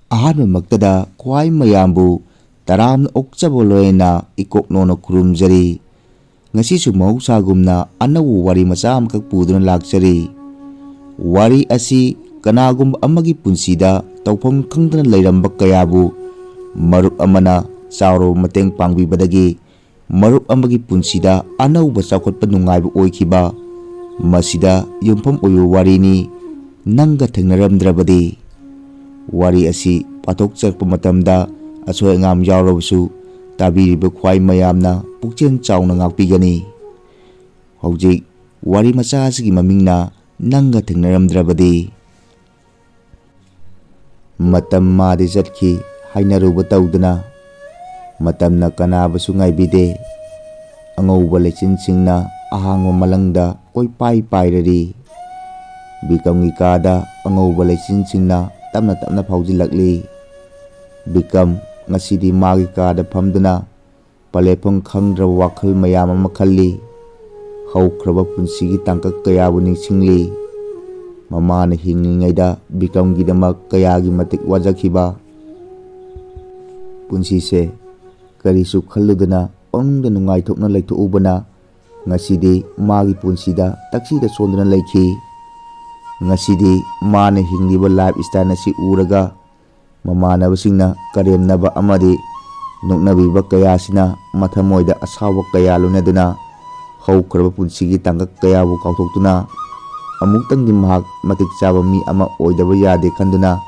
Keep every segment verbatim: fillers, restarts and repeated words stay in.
ꯑꯍꯥꯟꯕꯃꯛꯇꯗ ꯈ꯭ꯋꯥꯏ ꯃꯌꯥꯝꯕꯨ ꯇꯔꯥꯝꯅ ꯑꯣꯛꯆꯕ ꯂꯣꯏꯅ ꯏꯀꯣꯛꯅꯣꯅ ꯈꯨꯔꯨꯝꯖꯔꯤ꯫ ꯉꯁꯤꯁꯨ ꯃꯍꯧꯁꯥꯒꯨꯝꯅ ꯑꯅꯧꯕ ꯋꯥꯔꯤ ꯃꯆꯥ ꯑꯃꯈꯛ ꯄꯨꯗꯨꯅ ꯂꯥꯛꯆꯔꯤ꯫ ꯋꯥꯔꯤ ꯑꯁꯤ ꯀꯅꯥꯒꯨꯝꯕ ꯑꯃꯒꯤ ꯄꯨꯟꯁꯤꯗ ꯇꯧꯐꯝ ꯈꯪꯗꯅ ꯂꯩꯔꯝꯕ ꯀꯌꯥꯕꯨ ꯃꯔꯨꯞ ꯑꯃꯅ ꯆꯥꯎꯔꯕ ꯃꯇꯦꯡ ꯄꯥꯡꯕꯤꯕꯗꯒꯤ ꯃꯔꯨꯞ ꯑꯃꯒꯤ ꯄꯨꯟꯁꯤꯗ ꯑꯅꯧꯕ ꯆꯥꯎꯈꯠꯄ ꯅꯨꯡꯉꯥꯏꯕ ꯑꯣꯏꯈꯤꯕ, ꯃꯁꯤꯗ ꯌꯨꯝꯐꯝ ꯑꯣꯏꯕ ꯋꯥꯔꯤꯅꯤ꯫ ꯅꯪꯒ ꯊꯦꯡꯅꯔꯝꯗ꯭ꯔꯕꯗꯤ꯫ ꯋꯥꯔꯤ ꯑꯁꯤ ꯄꯥꯊꯣꯛꯆꯔꯛꯄ ꯃꯇꯝꯗ ꯑꯁꯣꯏ ꯑꯉꯥꯝ ꯌꯥꯎꯔꯕꯁꯨ ꯇꯥꯕꯤꯔꯤꯕ ꯈ꯭ꯋꯥꯏ ꯃꯌꯥꯝꯅ ꯄꯨꯛꯆꯦꯜ ꯆꯥꯎꯅ ꯉꯥꯛꯄꯤꯒꯅꯤ꯫ ꯍꯧꯖꯤꯛ ꯋꯥꯔꯤ ꯃꯆꯥ ꯑꯁꯤꯒꯤ ꯃꯃꯤꯡꯅ ꯅꯪꯒ ꯊꯦꯡꯅꯔꯝꯗ꯭ꯔꯕꯗꯤ꯫ ꯃꯇꯝ ꯃꯥꯗꯤ ꯆꯠꯈꯤ, ꯍꯥꯏꯅꯔꯨꯕ ꯇꯧꯗꯅ꯫ ꯃꯇꯝꯅ ꯀꯅꯥꯕꯨꯁꯨ ꯉꯥꯏꯕꯤꯗꯦ꯫ ꯑꯉꯧꯕ ꯂꯩꯆꯤꯟꯁꯤꯡꯅ ꯑꯍꯥꯡꯕ ꯃꯂꯪꯗ ꯀꯣꯏꯄꯥꯏ ꯄꯥꯏꯔꯔꯤ꯫ ꯕꯤꯀꯝꯒꯤ ꯀꯥꯗ ꯑꯉꯧꯕ ꯂꯩꯆꯤꯟꯁꯤꯡꯅ ꯇꯞꯅ ꯇꯞꯅ ꯐꯥꯎꯖꯤꯜꯂꯛꯂꯤ꯫ ꯕꯤꯀꯝ ꯉꯁꯤꯗꯤ ꯃꯥꯒꯤ ꯀꯥꯗ ꯐꯝꯗꯨꯅ ꯄꯂꯦꯐꯝ ꯈꯪꯗ꯭ꯔꯕ ꯋꯥꯈꯜ ꯃꯌꯥꯝ ꯑꯃ ꯈꯜꯂꯤ꯫ ꯍꯧꯈ꯭ꯔꯕ ꯄꯨꯟꯁꯤꯒꯤ ꯇꯥꯡꯀꯛ ꯀꯌꯥꯕꯨ ꯅꯤꯡꯁꯤꯡꯂꯤ꯫ ꯃꯃꯥꯅ ꯍꯤꯡꯂꯤꯉꯩꯗ ꯕꯤꯀꯝꯒꯤꯗꯃꯛ ꯀꯌꯥꯒꯤ ꯃꯇꯤꯛ ꯋꯥꯖꯈꯤꯕ꯫ ꯄꯨꯟꯁꯤꯁꯦ ꯀꯔꯤꯁꯨ ꯈꯜꯂꯨꯗꯅ ꯄꯪꯅꯨꯡꯗ ꯅꯨꯡꯉꯥꯏꯊꯣꯛꯅ ꯂꯩꯊꯣꯛꯎꯕꯅ ꯉꯁꯤꯗꯤ ꯃꯥꯒꯤ ꯄꯨꯟꯁꯤꯗ ꯇꯛꯁꯤꯗ ꯁꯣꯟꯗꯨꯅ ꯂꯩꯈꯤ꯫ ꯉꯁꯤꯗꯤ ꯃꯥꯅ ꯍꯤꯡꯂꯤꯕ ꯂꯥꯏꯐ ꯁ꯭ꯇꯥꯏꯜ ꯑꯁꯤ ꯎꯔꯒ ꯃꯃꯥꯟꯅꯕꯁꯤꯡꯅ ꯀꯔꯦꯝꯅꯕ ꯑꯃꯗꯤ ꯅꯣꯛꯅꯕꯤꯕ ꯀꯌꯥꯁꯤꯅ ꯃꯊꯃꯣꯏꯗ ꯑꯁꯥꯎꯕ ꯀꯌꯥ ꯂꯣꯏꯅꯗꯨꯅ ꯍꯧꯈ꯭ꯔꯕ ꯄꯨꯟꯁꯤꯒꯤ ꯇꯥꯡꯀꯛ ꯀꯌꯥꯕꯨ ꯀꯥꯎꯊꯣꯛꯇꯨꯅ ꯑꯃꯨꯛꯇꯪꯗꯤ ꯃꯍꯥꯛ ꯃꯇꯤꯛ ꯆꯥꯕ ꯃꯤ ꯑꯃ ꯑꯣꯏꯗꯕ ꯌꯥꯗꯦ ꯈꯟꯗꯨꯅ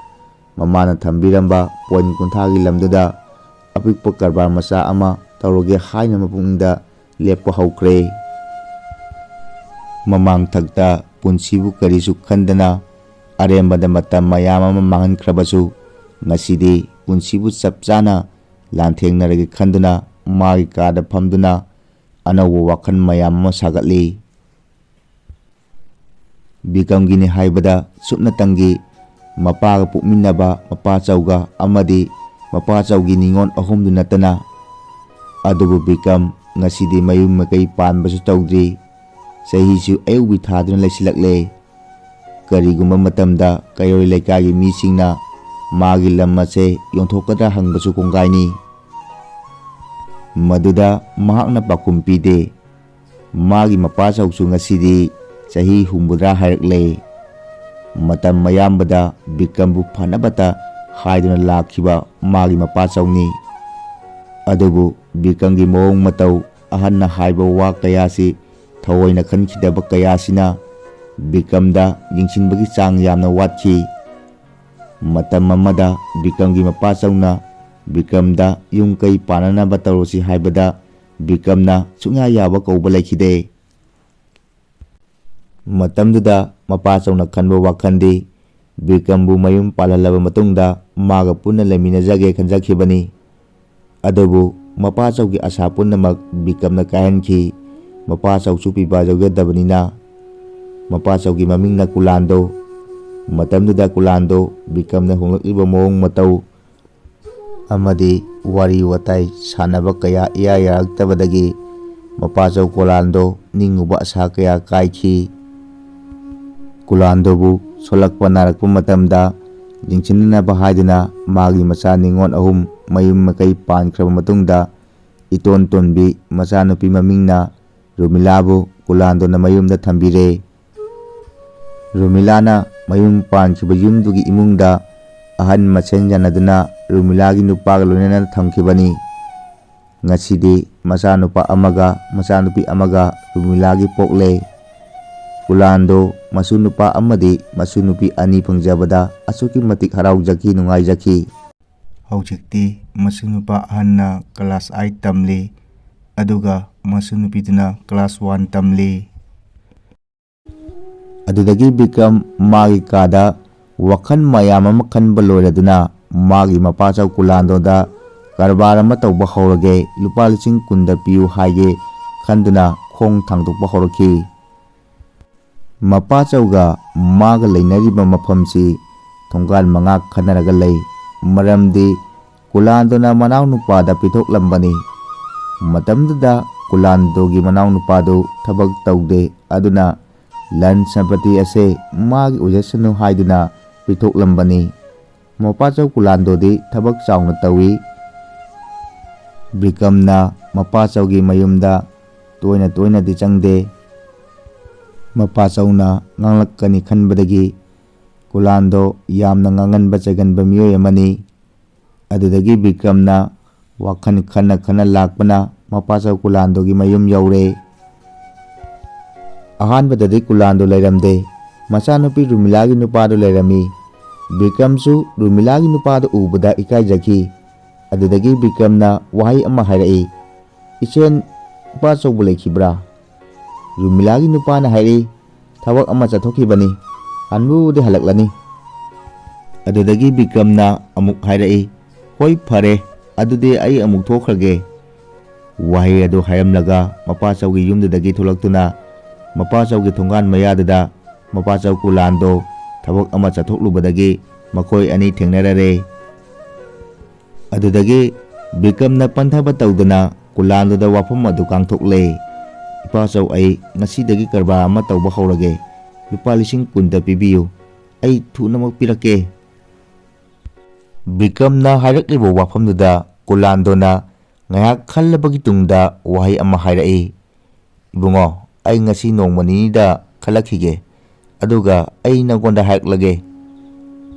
ꯃꯃꯥꯅ ꯊꯝꯕꯤꯔꯝꯕ ꯄꯣꯏꯟ ꯀꯨꯟꯊ꯭ꯔꯥꯒꯤ ꯂꯝꯗꯨꯗ ꯑꯄꯤꯛꯄ ꯀꯔꯕꯥꯔ ꯃꯆꯥ ꯑꯃ ꯇꯧꯔꯒꯦ ꯍꯥꯏꯅ ꯃꯄꯨꯛꯅꯤꯡꯗ ꯂꯦꯞꯄ ꯍꯧꯈ꯭ꯔꯦ꯫ ꯃꯃꯥꯡ ꯊꯛꯇ ꯄꯨꯟꯁꯤꯕꯨ ꯀꯔꯤꯁꯨ ꯈꯟꯗꯅ ꯑꯔꯦꯝꯕꯗ ꯃꯇꯝ ꯃꯌꯥꯝ ꯑꯃ ꯃꯥꯡꯍꯟꯈ꯭ꯔꯕꯁꯨ ꯉꯁꯤꯗꯤ ꯄꯨꯟꯁꯤꯕꯨ ꯆꯞ ꯆꯥꯅ ꯂꯥꯟꯊꯦꯡꯅꯔꯒꯦ ꯈꯟꯗꯨꯅ ꯃꯥꯒꯤ ꯀꯥꯗ ꯐꯝꯗꯨꯅ ꯑꯅꯧꯕ ꯋꯥꯈꯜ ꯃꯌꯥꯝ ꯑꯃ ꯁꯥꯒꯠꯂꯤ꯫ ꯕꯤꯀꯝꯒꯤꯅꯤ ꯍꯥꯏꯕꯗ ꯁꯨꯞꯅꯇꯪꯒꯤ ꯃꯄꯥꯒ ꯄꯣꯛꯃꯤꯟꯅꯕ ꯃꯄꯥꯆꯧꯒ ꯑꯃꯗꯤ ꯃꯄꯥꯆꯧꯒꯤ ꯅꯤꯉꯣꯜ ꯑꯍꯨꯝꯗꯨ ꯅꯠꯇꯅ꯫ ꯑꯗꯨꯕꯨ ꯕꯤꯀꯝ ꯉꯁꯤꯗꯤ ꯃꯌꯨꯝ ꯃꯀꯩ ꯄꯥꯟꯕꯁꯨ ꯇꯧꯗ꯭ꯔꯤ꯫ ꯆꯍꯤꯁꯨ ꯑꯌꯧꯕꯤ ꯊꯥꯗꯨꯅ ꯂꯩꯁꯤꯜꯂꯛꯂꯦ꯫ ꯀꯔꯤꯒꯨꯝꯕ ꯃꯇꯝꯗ ꯀꯩꯔꯣꯏ ꯂꯩꯀꯥꯏꯒꯤ ꯃꯤꯁꯤꯡꯅ ꯃꯥꯒꯤ ꯂꯝ ꯑꯁꯦ ꯌꯣꯟꯊꯣꯛꯀꯗ꯭ꯔꯥ ꯍꯪꯕꯁꯨ ꯀꯣꯡꯒꯥꯏꯅꯤ꯫ ꯃꯗꯨꯗ ꯃꯍꯥꯛꯅ ꯄꯥꯎꯈꯨꯝ ꯄꯤꯗꯦ꯫ ꯃꯥꯒꯤ ꯃꯄꯥꯆꯧꯁꯨ ꯉꯁꯤꯗꯤ ꯆꯍꯤ ꯍꯨꯝꯐꯨꯇꯔꯥ ꯍꯥꯏꯔꯛꯂꯦ꯫ ꯃꯇꯝ ꯑꯌꯥꯝꯕꯗ ꯕꯤꯀ꯭ꯔꯝꯕꯨ ꯐꯅꯕꯇ ꯍꯥꯏꯗꯨꯅ ꯂꯥꯛꯈꯤꯕ ꯃꯥꯒꯤ ꯃꯄꯥꯆꯧꯅꯤ꯫ ꯑꯗꯨꯕꯨ ꯕꯤꯀ꯭ꯔꯝꯒꯤ ꯃꯑꯣꯡ ꯃꯇꯧ, ꯑꯍꯟꯅ ꯍꯥꯏꯕ ꯋꯥ ꯀꯌꯥꯁꯤ ꯊꯑꯣꯏꯅ ꯈꯟꯈꯤꯗꯕ ꯀꯌꯥꯁꯤꯅ ꯕꯤꯀ꯭ꯔꯝꯗ ꯌꯦꯡꯁꯤꯟꯕꯒꯤ ꯆꯥꯡ ꯌꯥꯝꯅ ꯋꯥꯠꯈꯤ꯫ ꯃꯇꯝ ꯑꯃꯗ ꯕꯤꯀ꯭ꯔꯝꯒꯤ ꯃꯄꯥꯆꯧꯅ ꯕꯤꯀ꯭ꯔꯝꯗ ꯌꯨꯝ ꯀꯩ ꯄꯥꯟꯅꯅꯕ ꯇꯧꯔꯁꯤ ꯍꯥꯏꯕꯗ ꯕꯤꯀ꯭ꯔꯝꯅ ꯁꯨꯡꯌꯥ ꯌꯥꯕ ꯀꯧꯕ ꯂꯩꯈꯤꯗꯦ꯫ ꯃꯇꯝꯗꯨꯗ ꯃꯄꯥꯆꯧꯅ ꯈꯟꯕ ꯋꯥꯈꯜꯗꯤ ꯕꯤꯀ꯭ꯔꯝꯕꯨ ꯃꯌꯨꯝ ꯄꯥꯜꯍꯜꯂꯕ ꯃꯇꯨꯡꯗ ꯃꯥꯒ ꯄꯨꯟꯅ ꯂꯩꯃꯤꯟꯅꯖꯒꯦ ꯈꯟꯖꯈꯤꯕꯅꯤ꯫ ꯑꯗꯨꯕꯨ ꯃꯄꯥꯆꯧꯒꯤ ꯑꯁꯥ ꯄꯨꯝꯅꯃꯛ ꯕꯤꯀ꯭ꯔꯝꯅ ꯀꯥꯏꯍꯟꯈꯤ꯫ ꯃꯄꯥꯆꯧꯁꯨ ꯄꯤꯕꯥꯖꯧꯖꯗꯕꯅꯤꯅ ꯃꯄꯥꯆꯧꯒꯤ ꯃꯃꯤꯡꯅ ꯀꯨꯂꯥꯟꯗꯣ꯫ ꯃꯇꯝꯗꯨꯗ ꯀꯨꯂꯥꯟꯗꯣ ꯕꯤꯀ꯭ꯔꯝꯅ ꯍꯣꯡꯂꯛꯂꯤꯕ ꯃꯑꯣꯡ ꯃꯇꯧ ꯑꯃꯗꯤ ꯋꯥꯔꯤ ꯋꯥꯇꯥꯏ ꯁꯥꯟꯅꯕ ꯀꯌꯥ ꯏꯌꯥ ꯌꯥꯔꯛꯇꯕꯗꯒꯤ ꯃꯄꯥꯆꯧ ꯀꯨꯂꯥꯟꯗꯣ ꯅꯤꯡꯉꯨꯕ ꯑꯁꯥ ꯀꯌꯥ ꯀꯥꯏꯈꯤ꯫ ꯀꯨꯂꯥꯟꯗꯣꯕꯨ ꯁꯣꯜꯂꯛꯄ ꯅꯥꯔꯛꯄ ꯃꯇꯝꯗ ꯌꯦꯡꯁꯤꯟꯅꯅꯕ ꯍꯥꯏꯗꯨꯅ ꯃꯥꯒꯤ ꯃꯆꯥ ꯅꯤꯉꯣꯜ ꯑꯍꯨꯝ ꯃꯌꯨꯝ ꯃꯀꯩ ꯄꯥꯟꯈ꯭ꯔꯕ ꯃꯇꯨꯡꯗ ꯏꯇꯣꯟ ꯇꯣꯟꯕꯤ ꯃꯆꯥꯅꯨꯄꯤ ꯃꯃꯤꯡꯅ ꯔꯨꯃꯤꯂꯥꯕꯨ ꯀꯨꯂꯥꯟꯗꯣꯅ ꯃꯌꯨꯝꯗ ꯊꯝꯕꯤꯔꯦ꯫ ꯔꯨꯃꯤꯂꯥꯅ ꯃꯌꯨꯝ ꯄꯥꯟꯈꯤꯕ ꯌꯨꯝꯗꯨꯒꯤ ꯏꯃꯨꯡꯗ ꯑꯍꯟ ꯃꯁꯦꯟ ꯌꯥꯅꯗꯨꯅ ꯔꯨꯃꯤꯂꯥꯒꯤ ꯅꯨꯄꯥꯒ ꯂꯣꯏꯅꯅ ꯊꯝꯈꯤꯕꯅꯤ꯫ ꯉꯁꯤꯗꯤ ꯃꯆꯥꯅꯨꯄꯥ ꯑꯃꯒ ꯃꯆꯥꯅꯨꯄꯤ ꯑꯃꯒ ꯔꯨꯃꯤꯂꯥꯒꯤ ꯄꯣꯛꯂꯦ꯫ ꯀꯨꯂꯥꯟꯗꯣ ꯃꯁꯨ ꯅꯨꯄꯥ ꯑꯃꯗꯤ ꯃꯁꯨ ꯅꯨꯄꯤ ꯑꯅꯤ ꯐꯪꯖꯕꯗ ꯑꯁꯨꯛꯀꯤ ꯃꯇꯤꯛ ꯍꯔꯥꯎꯖꯈꯤ, ꯅꯨꯡꯉꯥꯏꯖꯈꯤ꯫ ꯍꯧꯖꯤꯛꯇꯤ ꯃꯁꯨ ꯅꯨꯄꯥ ꯑꯍꯟꯅ class eight ꯇꯝꯂꯤ, ꯑꯗꯨꯒ ꯃꯁꯨ ꯅꯨꯄꯤꯗꯨꯅ class one ꯇꯝꯂꯤ꯫ ꯑꯗꯨꯗꯒꯤ ꯕꯤꯀ꯭ꯔꯝ ꯃꯥꯒꯤ ꯀꯥꯗ ꯋꯥꯈꯜ ꯃꯌꯥꯝ ꯑꯃ ꯈꯟꯕ ꯂꯣꯏꯔꯗꯨꯅ ꯃꯥꯒꯤ ꯃꯄꯥꯆꯧ ꯀꯨꯂꯥꯟꯗꯣꯗ ꯀꯔꯕꯥꯔ ꯑꯃ ꯇꯧꯕ ꯍꯧꯔꯒꯦ, ꯂꯨꯄꯥ ꯂꯤꯁꯤꯡ ꯀꯨꯟꯗ ꯄꯤꯌꯨ ꯍꯥꯏꯒꯦ ꯈꯟꯗꯨꯅ ꯈꯣꯡ ꯊꯥꯡꯗꯣꯛꯄ ꯍꯧꯔꯛꯈꯤ꯫ ꯃꯄꯥꯆꯧꯒ ꯃꯥꯒ ꯂꯩꯅꯔꯤꯕ ꯃꯐꯝꯁꯤ ꯊꯣꯡꯒꯥꯜ ꯃꯉꯥ ꯈꯟꯅꯔꯒ ꯂꯩ꯫ ꯃꯔꯝꯗꯤ ꯀꯨꯂꯥꯟꯗꯣꯅ ꯃꯅꯥꯎꯅꯨꯄꯥꯗ ꯄꯤꯊꯣꯛꯂꯝꯕꯅꯤ꯫ ꯃꯇꯝꯗꯨꯗ ꯀꯨꯂꯥꯟꯗꯣꯒꯤ ꯃꯅꯥꯎꯅꯨꯄꯥꯗꯨ ꯊꯕꯛ ꯇꯧꯗꯦ, ꯑꯗꯨꯅ ꯂꯟ ꯁꯝꯄꯇꯤ ꯑꯁꯦ ꯃꯥꯒꯤ ꯑꯣꯏꯖꯁꯅꯨ ꯍꯥꯏꯗꯨꯅ ꯄꯤꯊꯣꯛꯂꯝꯕꯅꯤ꯫ ꯃꯄꯥꯆꯧ ꯀꯨꯂꯥꯟꯗꯣꯗꯤ ꯊꯕꯛ ꯆꯥꯎꯅ ꯇꯧꯏ꯫ ꯕꯤꯀ꯭ꯔꯝꯅ ꯃꯄꯥꯆꯧꯒꯤ ꯃꯌꯨꯝꯗ ꯇꯣꯏꯅ ꯇꯣꯏꯅꯗꯤ ꯆꯪꯗꯦ꯫ ꯃꯄꯥꯆꯧꯅ ꯉꯥꯡꯂꯛꯀꯅꯤ ꯈꯟꯕꯗꯒꯤ ꯀꯨꯂꯥꯟꯗꯣ ꯌꯥꯝꯅ ꯉꯥꯡꯒꯟꯕ ꯆꯩꯒꯟꯕ ꯃꯤꯑꯣꯏ ꯑꯃꯅꯤ꯫ ꯑꯗꯨꯗꯒꯤ ꯕꯤꯀ꯭ꯔꯝꯅ ꯋꯥꯈꯜ ꯈꯟꯅ ꯈꯟꯅ ꯂꯥꯛꯄꯅ ꯃꯄꯥꯆꯧ ꯀꯨꯂꯥꯟꯗꯣꯒꯤ ꯃꯌꯨꯝ ꯌꯧꯔꯦ꯫ ꯑꯍꯥꯟꯕꯗꯗꯤ ꯀꯨꯂꯥꯟꯗꯣ ꯂꯩꯔꯝꯗꯦ꯫ ꯃꯆꯥꯅꯨꯄꯤ ꯔꯨꯃꯤꯂꯥꯒꯤ ꯅꯨꯄꯥꯗꯣ ꯂꯩꯔꯝꯃꯤ꯫ ꯕꯤꯀ꯭ꯔꯝꯁꯨ ꯔꯨꯃꯤꯂꯥꯒꯤ ꯅꯨꯄꯥꯗꯣ ꯎꯕꯗ ꯏꯀꯥꯏꯖꯈꯤ꯫ ꯑꯗꯨꯗꯒꯤ ꯕꯤꯀ꯭ꯔꯝꯅ ꯋꯥꯍꯩ ꯑꯃ ꯍꯥꯏꯔꯛꯏ, "ꯏꯆꯦꯟ, ꯏꯄꯥꯆꯧꯕ ꯂꯩꯈꯤꯕ꯭ꯔꯥ?" ꯔꯨꯃꯤꯂꯥꯒꯤ ꯅꯨꯄꯥꯅ ꯍꯥꯏꯔꯛꯏ, "ꯊꯕꯛ ꯑꯃ ꯆꯠꯊꯣꯛꯈꯤꯕꯅꯤ, ꯍꯟꯕꯨꯗꯤ ꯍꯜꯂꯛꯂꯅꯤ"꯫ ꯑꯗꯨꯗꯒꯤ ꯕꯤꯀ꯭ꯔꯝꯅ ꯑꯃꯨꯛ ꯍꯥꯏꯔꯛꯏ, "ꯍꯣꯏ, ꯐꯔꯦ, ꯑꯗꯨꯗꯤ ꯑꯩ ꯑꯃꯨꯛ ꯊꯣꯛꯈ꯭ꯔꯒꯦ"꯫ ꯋꯥꯍꯩ ꯑꯗꯨ ꯍꯥꯏꯔꯝꯂꯒ ꯃꯄꯥꯆꯧꯒꯤ ꯌꯨꯝꯗꯨꯗꯒꯤ ꯊꯣꯛꯂꯛꯇꯨꯅ ꯃꯄꯥꯆꯧꯒꯤ ꯊꯣꯡꯒꯥꯟ ꯃꯌꯥꯗꯨꯗ ꯃꯄꯥꯆꯧ ꯀꯨꯂꯥꯟꯗꯣ ꯊꯕꯛ ꯑꯃ ꯆꯠꯊꯣꯛꯂꯨꯕꯗꯒꯤ ꯃꯈꯣꯏ ꯑꯅꯤ ꯊꯦꯡꯅꯔꯔꯦ꯫ ꯑꯗꯨꯗꯒꯤ ꯕꯤꯀ꯭ꯔꯝꯅ ꯄꯟꯊꯕ ꯇꯧꯗꯅ ꯀꯨꯂꯥꯟꯗꯨꯗ ꯋꯥꯐꯝ ꯑꯗꯨ ꯀꯥꯡꯊꯣꯛꯂꯦ꯫ "ꯏꯄꯥꯆꯧ, ꯑꯩ ꯉꯁꯤꯗꯒꯤ ꯀꯔꯕꯥꯔ ꯑꯃ ꯇꯧꯕ ꯍꯧꯔꯒꯦ꯫ ꯂꯨꯄꯥ ꯂꯤꯁꯤꯡ ꯀꯨꯟꯇ ꯄꯤꯕꯤꯌꯨ꯫ ꯑꯩ ꯊꯨꯅꯃꯛ ꯄꯤꯔꯛꯀꯦ"꯫ ꯕꯤꯀ꯭ꯔꯝꯅ ꯍꯥꯏꯔꯛꯂꯤꯕ ꯋꯥꯐꯝꯗꯨꯗ ꯀꯨꯂꯥꯟꯗꯣꯅ ꯉꯥꯏꯍꯥꯛ ꯈꯜꯂꯕꯒꯤ ꯇꯨꯡꯗ ꯋꯥꯍꯩ ꯑꯃ ꯍꯥꯏꯔꯛꯏ, "ꯏꯕꯨꯡꯉꯣ, ꯑꯩ ꯉꯁꯤ ꯅꯣꯡꯃ ꯅꯤꯅꯤꯗ ꯈꯜꯂꯛꯈꯤꯒꯦ, ꯑꯗꯨꯒ ꯑꯩ ꯅꯪꯉꯣꯟꯗ ꯍꯥꯏꯔꯛꯂꯒꯦ"꯫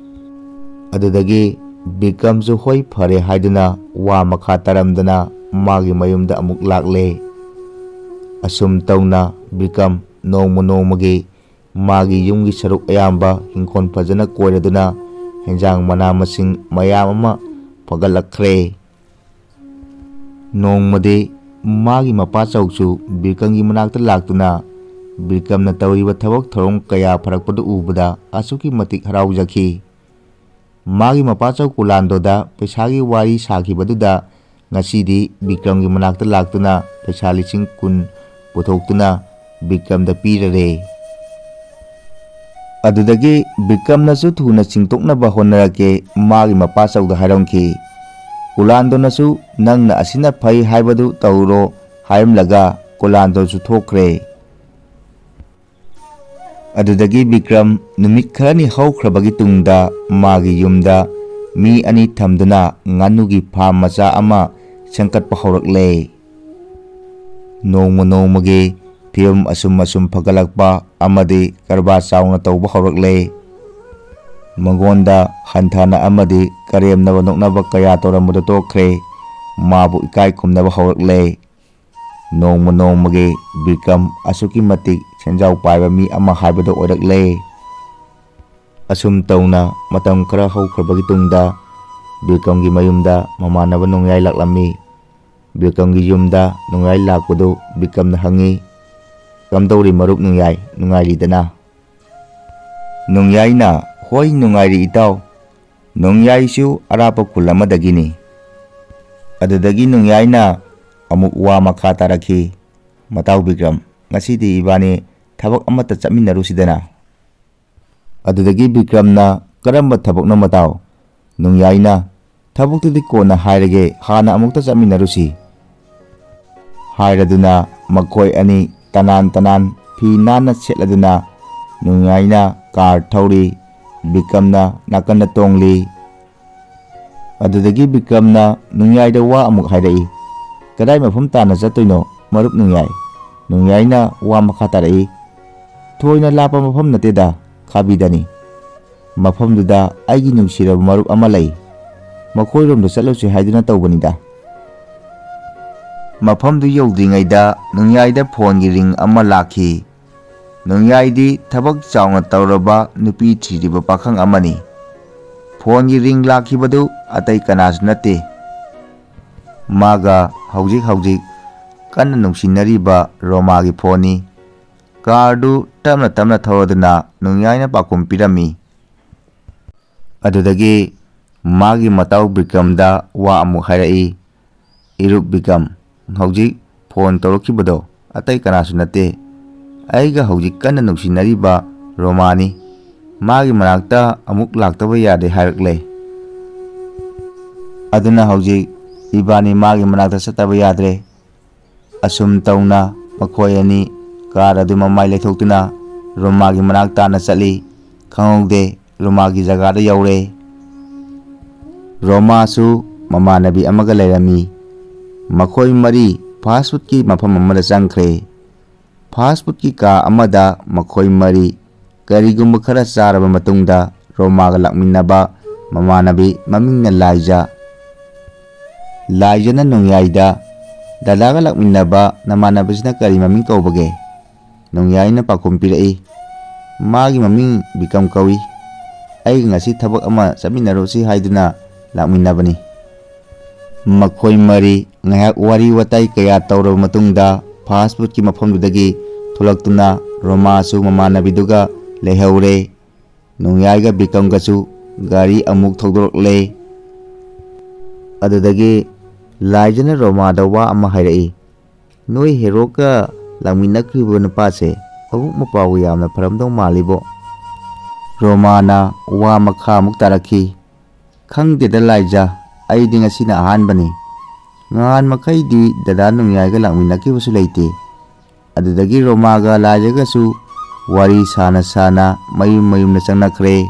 ꯑꯗꯨꯗꯒꯤ ꯕꯤꯀ꯭ꯔꯝꯁꯨ "ꯍꯣꯏ, ꯐꯔꯦ" ꯍꯥꯏꯗꯨꯅ ꯋꯥ ꯃꯈꯥ ꯇꯥꯔꯝꯗꯅ ꯃꯥꯒꯤ ꯃꯌꯨꯝꯗ ꯑꯃꯨꯛ ꯂꯥꯛꯂꯦ꯫ ꯑꯁꯨꯝ ꯇꯧꯅ ꯕꯤꯀ꯭ꯔꯝ ꯅꯣꯡꯃ ꯅꯣꯡꯃꯒꯤ ꯃꯥꯒꯤ ꯌꯨꯝꯒꯤ ꯁꯔꯨꯛ ꯑꯌꯥꯝꯕ ꯍꯤꯡꯈꯣꯜ ꯐꯖꯅ ꯀꯣꯏꯔꯗꯨꯅ ꯍꯦꯟꯖꯥꯡ ꯃꯅꯥ ꯃꯁꯤꯡ ꯃꯌꯥꯝ ꯑꯃ ꯐꯒꯠꯂꯛꯈ꯭ꯔꯦ꯫ ꯅꯣꯡꯃꯗꯤ ꯃꯥꯒꯤ ꯃꯄꯥꯆꯧꯁꯨ ꯕꯤꯀ꯭ꯔꯝꯒꯤ ꯃꯅꯥꯛꯇ ꯂꯥꯛꯇꯨꯅ ꯕꯤꯀ꯭ꯔꯝꯅ ꯇꯧꯔꯤꯕ ꯊꯕꯛ ꯊꯧꯔꯝ ꯀꯌꯥ ꯐꯔꯛꯄꯗꯨ ꯎꯕꯗ ꯑꯁꯨꯛꯀꯤ ꯃꯇꯤꯛ ꯍꯔꯥꯎꯖꯈꯤ꯫ ꯃꯥꯒꯤ ꯃꯄꯥꯆꯧ ꯀꯨꯂꯥꯟꯗꯣꯗ ꯄꯩꯁꯥꯒꯤ ꯋꯥꯔꯤ ꯁꯥꯈꯤꯕꯗꯨꯗ ꯉꯁꯤꯗꯤ ꯕꯤꯀ꯭ꯔꯝꯒꯤ ꯃꯅꯥꯛꯇ ꯂꯥꯛꯇꯨꯅ ꯄꯩꯁꯥ ꯂꯤꯁꯤꯡ ꯀꯨꯟ ꯄꯨꯊꯣꯛꯇꯨꯅ ꯕꯤꯀ꯭ꯔꯝꯗ ꯄꯤꯔꯔꯦ꯫ ꯑꯗꯨꯗꯒꯤ ꯕꯤꯀ꯭ꯔꯝꯅꯁꯨ ꯊꯨꯅ ꯁꯤꯡꯇꯣꯛꯅꯕ ꯍꯣꯠꯅꯔꯛꯀꯦ ꯃꯥꯒꯤ ꯃꯄꯥꯆꯧꯗ ꯍꯥꯏꯔꯝꯈꯤ꯫ ꯀꯨꯂꯥꯟꯗꯣꯅꯁꯨ "ꯅꯪꯅ ꯑꯁꯤꯅ ꯐꯩ ꯍꯥꯏꯕꯗꯨ ꯇꯧꯔꯣ" ꯍꯥꯏꯔꯝꯂꯒ ꯀꯨꯂꯥꯟꯗꯣꯁꯨ ꯊꯣꯛꯈ꯭ꯔꯦ꯫ ꯑꯗꯨꯗꯒꯤ ꯕꯤꯀ꯭ꯔꯝ ꯅꯨꯃꯤꯠ ꯈꯔꯅꯤ ꯍꯧꯈ꯭ꯔꯕꯒꯤ ꯇꯨꯡꯗ ꯃꯥꯒꯤ ꯌꯨꯝꯗ ꯃꯤ ꯑꯅꯤ ꯊꯝꯗꯨꯅ ꯉꯥꯅꯨꯒꯤ ꯐꯥꯔꯝ ꯃꯆꯥ ꯑꯃ ꯁꯦꯝꯒꯠꯄ ꯍꯧꯔꯛꯂꯦ꯫ ꯅꯣꯡꯃ ꯅꯣꯡꯃꯒꯤ ꯐꯤꯕꯝ ꯑꯁꯨꯝ ꯑꯁꯨꯝ ꯐꯒꯠꯂꯛꯄ ꯑꯃꯗꯤ ꯀꯔꯕꯥꯔ ꯆꯥꯎꯅ ꯇꯧꯕ ꯍꯧꯔꯛꯂꯦ꯫ ꯃꯉꯣꯟꯗ ꯍꯟꯊꯅ ꯑꯃꯗꯤ ꯀꯔꯦꯝꯅꯕ ꯅꯣꯛꯅꯕ ꯀꯌꯥ ꯇꯧꯔꯝꯕꯗꯨ ꯇꯣꯛꯈ꯭ꯔꯦ꯫ ꯃꯥꯕꯨ ꯏꯀꯥꯏ ꯈꯨꯝꯅꯕ ꯍꯧꯔꯛꯂꯦ꯫ ꯅꯣꯡꯃ ꯅꯣꯡꯃꯒꯤ ꯕꯤꯀ꯭ꯔꯝ ꯑꯁꯨꯛꯀꯤ ꯃꯇꯤꯛ ꯁꯦꯟꯖꯥꯎ ꯄꯥꯏꯕ ꯃꯤ ꯑꯃ ꯍꯥꯏꯕꯗꯨ ꯑꯣꯏꯔꯛꯂꯦ꯫ ꯑꯁꯨꯝ ꯇꯧꯅ ꯃꯇꯝ ꯈꯔ ꯍꯧꯈ꯭ꯔꯕꯒꯤ ꯇꯨꯡꯗ ꯕꯤꯀ꯭ꯔꯝꯒꯤ ꯃꯌꯨꯝꯗ ꯃꯃꯥꯟꯅꯕ ꯅꯣꯡꯌꯥꯏ ꯂꯥꯛꯂꯝꯃꯤ꯫ ꯕꯤꯀ꯭ꯔꯝꯒꯤ ꯌꯨꯝꯗ ꯅꯣꯡꯌꯥꯏ ꯂꯥꯛꯄꯗꯨ ꯕꯤꯀ꯭ꯔꯝꯅ ꯍꯪꯉꯤ, "ꯀꯝꯗꯧꯔꯤ ꯃꯔꯨꯞ ꯅꯣꯡꯌꯥꯏ, ꯅꯨꯡꯉꯥꯏꯔꯤꯗꯅ?" ꯅꯣꯡꯌꯥꯏꯅ, "ꯍꯣꯏ, ꯅꯨꯡꯉꯥꯏꯔꯤ ꯏꯇꯥꯎ꯫ ꯅꯣꯡꯌꯥꯏꯁꯨ ꯑꯔꯥꯞꯄ ꯈꯨꯜ ꯑꯃꯗꯒꯤꯅꯤ꯫" ꯑꯗꯨꯗꯒꯤ ꯅꯣꯡꯌꯥꯏꯅ ꯑꯃꯨꯛ ꯋꯥ ꯃꯈꯥ ꯇꯥꯔꯛꯈꯤ, "ꯃꯇꯥꯎ ꯕꯤꯀ꯭ꯔꯝ, ꯉꯁꯤꯗꯤ ꯏꯕꯥꯅꯤ ꯊꯕꯛ ꯑꯃꯠꯇ ꯆꯠꯃꯤꯟꯅꯔꯨꯁꯤꯗꯅ?" ꯑꯗꯨꯗꯒꯤ ꯕꯤꯀ꯭ꯔꯝꯅ, "ꯀꯔꯝꯕ ꯊꯕꯛꯅꯣ ꯃꯇꯥꯎ?" ꯅꯣꯡꯌꯥꯏꯅ, "ꯊꯕꯛꯇꯨꯗꯤ ꯀꯣꯟꯅ ꯍꯥꯏꯔꯒꯦ, ꯍꯥꯟꯅ ꯑꯃꯨꯛꯇ ꯆꯠꯃꯤꯟꯅꯔꯨꯁꯤ꯫" ꯍꯥꯏꯔꯗꯨꯅ ꯃꯈꯣꯏ ꯑꯅꯤ ꯇꯅꯥꯟ ꯇꯅꯥꯟ ꯐꯤ ꯅꯥꯟꯅ ꯁꯦꯠꯂꯗꯨꯅ ꯅꯣꯡꯌꯥꯏꯅ ꯀꯥꯔ ꯊꯧꯔꯤ, ꯕꯤꯀ꯭ꯔꯝꯅ ꯅꯥꯀꯟꯗ ꯇꯣꯡꯂꯤ꯫ ꯑꯗꯨꯗꯒꯤ ꯕꯤꯀ꯭ꯔꯝꯅ ꯅꯣꯡꯌꯥꯏꯗ ꯋꯥ ꯑꯃꯨꯛ ꯍꯥꯏꯔꯛꯏ, "ꯀꯗꯥꯏ ꯃꯐꯝ ꯇꯥꯟꯅ ꯆꯠꯇꯣꯏꯅꯣ ꯃꯔꯨꯞ ꯅꯣꯡꯌꯥꯏ?" ꯅꯣꯡꯌꯥꯏꯅ ꯋꯥ ꯃꯈꯥ ꯇꯥꯔꯛꯏ, "ꯊꯣꯏꯅ ꯂꯥꯞꯄ ꯃꯐꯝ ꯅꯠꯇꯦꯗ, ꯈꯥꯕꯤꯗꯅꯤ꯫ ꯃꯐꯝꯗꯨꯗ ꯑꯩꯒꯤ ꯅꯨꯡꯁꯤꯔꯕ ꯃꯔꯨꯞ ꯑꯃ ꯂꯩ꯫ ꯃꯈꯣꯏꯔꯣꯝꯗ ꯆꯠꯂꯨꯁꯤ ꯍꯥꯏꯗꯨꯅ ꯇꯧꯕꯅꯤꯗ꯫" ꯃꯐꯝꯗꯨ ꯌꯧꯗ꯭ꯔꯤꯉꯩꯗ ꯅꯣꯡꯌꯥꯏꯗ ꯐꯣꯟꯒꯤ ꯔꯤꯡ ꯑꯃ ꯂꯥꯛꯈꯤ꯫ ꯅꯣꯡꯌꯥꯏꯗꯤ ꯊꯕꯛ ꯆꯥꯎꯅ ꯇꯧꯔꯕ ꯅꯨꯄꯤ ꯊꯤꯔꯤꯕ ꯄꯥꯈꯪ ꯑꯃꯅꯤ꯫ ꯐꯣꯟꯒꯤ ꯔꯤꯡ ꯂꯥꯛꯈꯤꯕꯗꯨ ꯑꯇꯩ ꯀꯅꯥꯁꯨ ꯅꯠꯇꯦ, ꯃꯥꯒ ꯍꯧꯖꯤꯛ ꯍꯧꯖꯤꯛ ꯀꯟꯅ ꯅꯨꯡꯁꯤꯅꯔꯤꯕ ꯔꯣꯃꯥꯒꯤ ꯐꯣꯟꯅꯤ꯫ ꯀꯥꯔꯗꯨ ꯇꯞꯅ ꯇꯞꯅ ꯊꯧꯔꯗꯨꯅ ꯅꯣꯡꯌꯥꯏꯅ ꯄꯥꯎꯈꯨꯝ ꯄꯤꯔꯝꯃꯤ꯫ ꯑꯗꯨꯗꯒꯤ ꯃꯥꯒꯤ ꯃꯇꯥꯎ ꯕꯤꯀ꯭ꯔꯝꯗ ꯋꯥ ꯑꯃꯨꯛ ꯍꯥꯏꯔꯛꯏ, "ꯏꯔꯨꯞ ꯕꯤꯀ꯭ꯔꯝ, ꯍꯧꯖꯤꯛ ꯐꯣꯟ ꯇꯧꯔꯛꯈꯤꯕꯗꯣ ꯑꯇꯩ ꯀꯅꯥꯁꯨ ꯅꯠꯇꯦ, ꯑꯩꯒ ꯍꯧꯖꯤꯛ ꯀꯟꯅ ꯅꯨꯡꯁꯤꯅꯔꯤꯕ ꯔꯣꯃꯥꯅꯤ꯫ ꯃꯥꯒꯤ ꯃꯅꯥꯛꯇ ꯑꯃꯨꯛ ꯂꯥꯛꯇꯕ ꯌꯥꯗꯦ ꯍꯥꯏꯔꯛꯂꯦ꯫ ꯑꯗꯨꯅ ꯍꯧꯖꯤꯛ ꯏꯕꯥꯅꯤ ꯃꯥꯒꯤ ꯃꯅꯥꯛꯇ ꯆꯠꯇꯕ ꯌꯥꯗ꯭ꯔꯦ꯫" ꯑꯁꯨꯝ ꯇꯧꯅ ꯃꯈꯣꯏ ꯑꯅꯤ ꯀꯥꯔ ꯑꯗꯨ ꯃꯃꯥꯏ ꯂꯩꯊꯣꯛꯇꯨꯅ ꯔꯣꯃꯥꯒꯤ ꯃꯅꯥꯛ ꯇꯥꯅ ꯆꯠꯂꯤ꯫ ꯈꯪꯍꯧꯗꯦ, ꯔꯣꯃꯥꯒꯤ ꯖꯒꯥꯗ ꯌꯧꯔꯦ꯫ ꯔꯣꯃꯥꯁꯨ ꯃꯃꯥꯟꯅꯕꯤ ꯑꯃꯒ ꯂꯩꯔꯝꯃꯤ꯫ ꯃꯈꯣꯏ ꯃꯔꯤ ꯐꯥꯁ ꯐꯨꯗꯀꯤ ꯃꯐꯝ ꯑꯃꯗ ꯆꯪꯈ꯭ꯔꯦ꯫ ꯐꯥꯁ ꯐꯨꯗꯀꯤ ꯀꯥ ꯑꯃꯗ ꯃꯈꯣꯏ ꯃꯔꯤ ꯀꯔꯤꯒꯨꯝꯕ ꯈꯔ ꯆꯥꯔꯕ ꯃꯇꯨꯡꯗ ꯔꯣꯃꯥꯒ ꯂꯥꯛꯃꯤꯟꯅꯕ ꯃꯃꯥꯟꯅꯕꯤ ꯃꯃꯤꯡꯅ ꯂꯥꯏꯖ꯫ ꯂꯥꯏꯖꯅ ꯅꯣꯡꯌꯥꯏꯗ, "ꯗꯗꯥꯒ ꯂꯥꯛꯃꯤꯟꯅꯕ ꯅꯃꯥꯟꯅꯕꯁꯤꯅ ꯀꯔꯤ ꯃꯃꯤꯡ ꯀꯧꯕꯒꯦ?" ꯅꯣꯡꯌꯥꯏꯅ ꯄꯥꯎꯈꯨꯝ ꯄꯤꯔꯛꯏ, "ꯃꯥꯒꯤ ꯃꯃꯤꯡ ꯕꯤꯀꯝ ꯀꯧꯏ꯫ ꯑꯩꯒ ꯉꯁꯤ ꯊꯕꯛ ꯑꯃ ꯆꯠꯃꯤꯟꯅꯔꯨꯁꯤ ꯍꯥꯏꯗꯨꯅ ꯂꯥꯛꯃꯤꯟꯅꯕꯅꯤ꯫" ꯃꯈꯣꯏ ꯃꯔꯤ ꯉꯥꯏꯍꯥꯛ ꯋꯥꯔꯤ ꯋꯥꯇꯥꯏ ꯀꯌꯥ ꯇꯧꯔꯕ ꯃꯇꯨꯡꯗ ꯐꯥꯁ ꯐꯨꯗꯀꯤ ꯃꯐꯝꯗꯨꯗꯒꯤ ꯊꯣꯛꯂꯛꯇꯨꯅ ꯔꯣꯃꯥꯁꯨ ꯃꯃꯥꯟꯅꯕꯤꯗꯨꯒ ꯂꯩꯍꯧꯔꯦ꯫ ꯅꯣꯡꯌꯥꯏꯒ ꯕꯤꯀꯝꯒꯁꯨ ꯒꯥꯔꯤ ꯑꯃꯨꯛ ꯊꯧꯗꯣꯔꯛꯂꯦ꯫ ꯑꯗꯨꯗꯒꯤ ꯂꯥꯏꯖꯅ ꯔꯣꯃꯥꯗ ꯋꯥ ꯑꯃ ꯍꯥꯏꯔꯛꯏ, "ꯅꯣꯏ ꯍꯦꯔꯣꯛꯀ ꯂꯥꯛꯃꯤꯟꯅꯈ꯭ꯔꯤꯕ ꯅꯨꯄꯥꯁꯦ ꯃꯕꯨꯛ ꯃꯄꯥꯎꯒ ꯌꯥꯝꯅ ꯐꯔꯝꯗꯧ ꯃꯥꯜꯂꯤꯕꯣ?" ꯔꯣꯃꯥꯅ ꯋꯥ ꯃꯈꯥ ꯑꯃꯨꯛ ꯇꯥꯔꯛꯈꯤ, "ꯈꯪꯗꯦꯗ ꯂꯥꯏꯖ, ꯑꯩꯗꯤ ꯉꯁꯤꯅ ꯑꯍꯥꯟꯕꯅꯤ꯫ ꯉꯍꯥꯟ ꯃꯈꯩꯗꯤ ꯗꯗꯥ ꯅꯣꯡꯌꯥꯏꯒ ꯂꯥꯛꯃꯤꯟꯅꯈꯤꯕꯁꯨ ꯂꯩꯇꯦ꯫" ꯑꯗꯨꯗꯒꯤ ꯔꯣꯃꯥꯒ ꯂꯥꯏꯖꯒꯁꯨ ꯋꯥꯔꯤ ꯁꯥꯅ ꯁꯥꯅ ꯃꯌꯨꯝ ꯃꯌꯨꯝꯗ ꯆꯪꯅꯈ꯭ꯔꯦ꯫